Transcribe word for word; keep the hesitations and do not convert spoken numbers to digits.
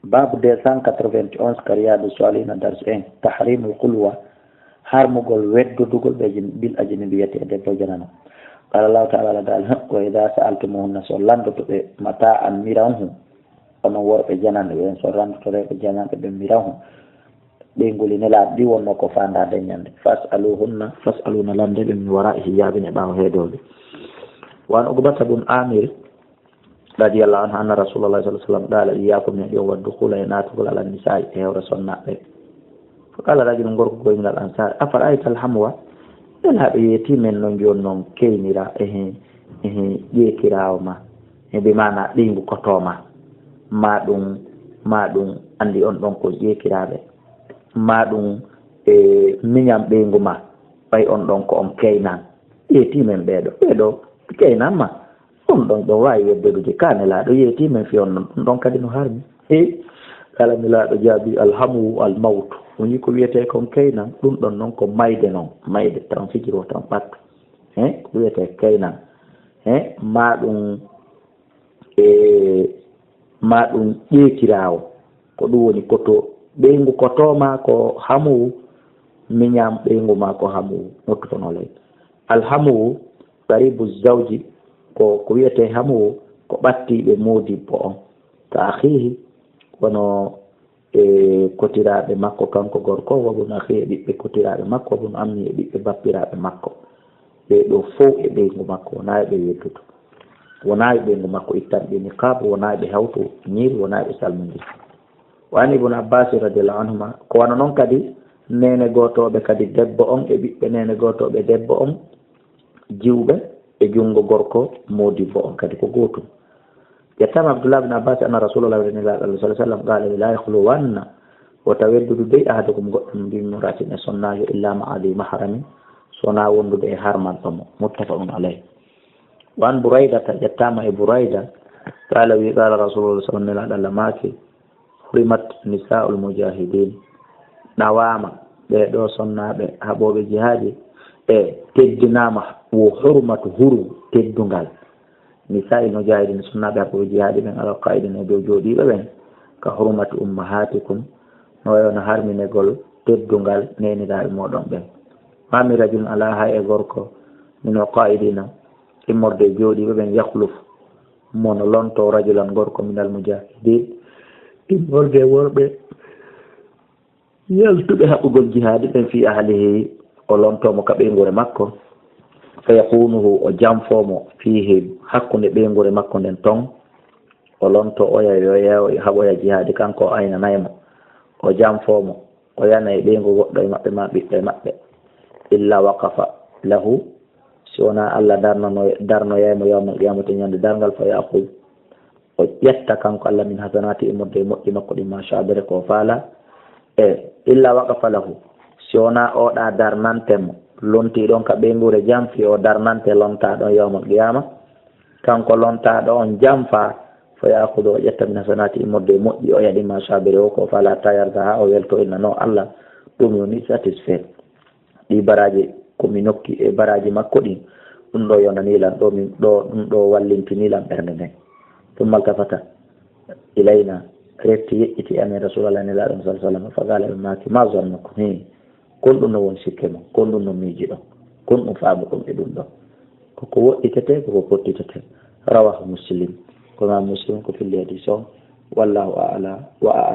Baabu deux cent quatre-vingt-onze ka Riyadu Salihina, darsu en, tahrimul khulwa, harmugol weddodugol ɓe ajin-, bil ajnabiyyati, e debbo janano. Qala Allahu ta'ala, Allah ta'ala, "Wa idha sa'altumuhunna", so landoto ɓe, "mata'an", miranhu, onon worɓe jananɓe ɓen, so landoto rewɓe jananɓe ɓen miranhu, ɓeynguli Nelaaɗo ɗi wonno ko faandaade ñande. "Fas'aluhunna", fas'aluna, lande ɓe, "min wara'i hijabin", e ɓaawo heedooɓe. Wa an Uqbata bun Amir, radiyallahu anhu, anna Rasulallah sallallahu alaihi wasallam qala, "Iyyakum", neɗɗo on, "wa dukhula", e naatugol, "ala nisa'i", e hewre sonnaaɓe. Fa qala rajulun, gorko goo minal ansari, "Afara'ayta alhamwa?" Nelaaɗo, yeetii men non jooni non keynira, ehe, ehe, ƴeekiraawo ma, e bi maana ɓeyngu koto ma, maa ɗum, maa ɗum, anndi on ɗon ko ƴeekiraaɓe, maa ɗum, e, miñan ɓeyngu ma, ɓay on ɗon ko on keynan. Yeetii men ɓee ɗoo, ɓee ɗoo keynan ma. Ɗum ɗon, ɗon waawi weddodude, ka Nelaaɗo yeetii men fii on non, ɗum ɗon kadi no harmi. He, kala Nelaaɗo jaabii, "Alhamu almawtu." O wi'i ko wiyetee kon keynan, ɗum ɗon non ko mayde non, mayde tan fijiroo tan ɓattu. He, ko wiyetee keynan. He, maa ɗum, e, maa ɗum ƴeekiraawo. Ko ɗum woni koto, ɓeyngu koto maa ko hamu, miñan ɓeyngu maa ko hamu, muttafaqun alayh. Alhamu qaribu zawji, ko, ko wiyetee hamu, ko ɓattiiɓe moodibbo on. Ka akhihi, wano e kotiraaɓe makko kanko gorko, wa bun akhihi, e ɓiɓɓe kotiraaɓe makko, wa bun ammihi, e ɓiɓɓe bappiraaɓe makko. Ɓee ɗoo fow e ɓeyngu makko, wonaa e ɓe weddudu. Wonaa e ɓeyngu makko ittanɓe niqaabu, wonaa e ɓe hawtu ñiiri, wonaa e ɓe salmondiri. Wa an Ibn Abbas radiyallahu anhuma, ko wano non kadi neene gootooɓe kadi debbo on e ɓiɓɓe neene gootooɓe debbo on, jiwɓe e junngo gorko moodibbo on kadi ko gootum. Yettaama Abdullah bin Abbas anna Rasulallah sallallahu alaihi wasallam qala, "La yakhluwanna", wota weddudu dey ahadukum goɗɗo min, "bi imra'atin", e sonnaajo, "illa ma'a dhi mahramin", so wonaa wondude e harmanɗo mo. Muttafaqun alayh. Wa an Buraydata, yettaama e Burayda, qala wi, qala Rasulullah sallallahu alaihi wasallam, Nelaaɗo Allah maaki, "Hurimat nisa'ul mujahidin." Ɗawaama ɓee ɗoo sonnaaɓe haɓooɓe jihaadi, e teddinaama wo hurmatu huru teddungal. Nisa'il mujahidin, sonnaaɓe haɓooɓe jihaadi ɓen, alal qa'idin, e dow jooɗiiɓe ɓen, ka hurmati ummahatikum, no wayi no harminegol teddungal neeniraaɓe mooɗon ɓen. Ma min rajulin, alaa hay e gorko, min o qa'idina, immorde e jooɗiiɓe ɓen, yakhluf, mo no lontoo rajulan gorko, minal mujahidin, immorde e worɓe yaltuɓe haɓugol jihaadi ɓen, fii ahlihi, o lontoo mo ka ɓeynguure makko, fa yakunuhu, o janfoo mo, fiihim, hakkunde ɓeynguure makko nden ton, o lontoo oya, yo, yo, yo haɓoya jihaadi, kanko o aynanay mo, o janfoo mo, o yana e ɓeyngu goɗɗo e maɓɓe, maa ɓiɓɓe maɓɓe, illa waqafa lahu, si wonaa Allah darnano-, darnoyay mo yawmal qiyamati, ñande darngal, fa ya'khudh, o ƴetta kanko Allah, min hasanati, immorde e moƴƴi makko ɗin, ma sha'a, bere ko o faala. E illa waqafa lahu, si wonaa oɗa darnante mo, lontii ɗon ka ɓeynguure, janfi o darnante lontaa ɗon yawmal qiyama, kanko lontaaɗo on janfa, fa ya'khudh, o ƴetta, min hasanati, immorde e moƴƴi oya ɗin, ma sha'a, bere o ko o faala, hatta yarda, haa o welto, inna, no Allah, ɗum woni satisfait. Ɗii baraaji ko mi nokki e baraaji makko ɗin, ɗum ɗoo yonanii lan, ɗoo min, ɗoo, ɗum ɗoo wallintinii lan ɓernde nden. Thumma iltafata ilayna, refti yeƴƴiti e amen Rasulallah Nelaaɗo on sallallahu alaihi wasallam, fa qala, ɓe maaki, ma zannukum, hii, kon ɗum no woni sikke mon, kon ɗum no miijiɗon, kon ɗum faamuɗon e ɗum ɗoo. Ko ko woɗɗitetee, ko ko pottitetee. Rawahu Muslim, ko Imaam Muslim ko filli hadiis on. Wallahu a'la wa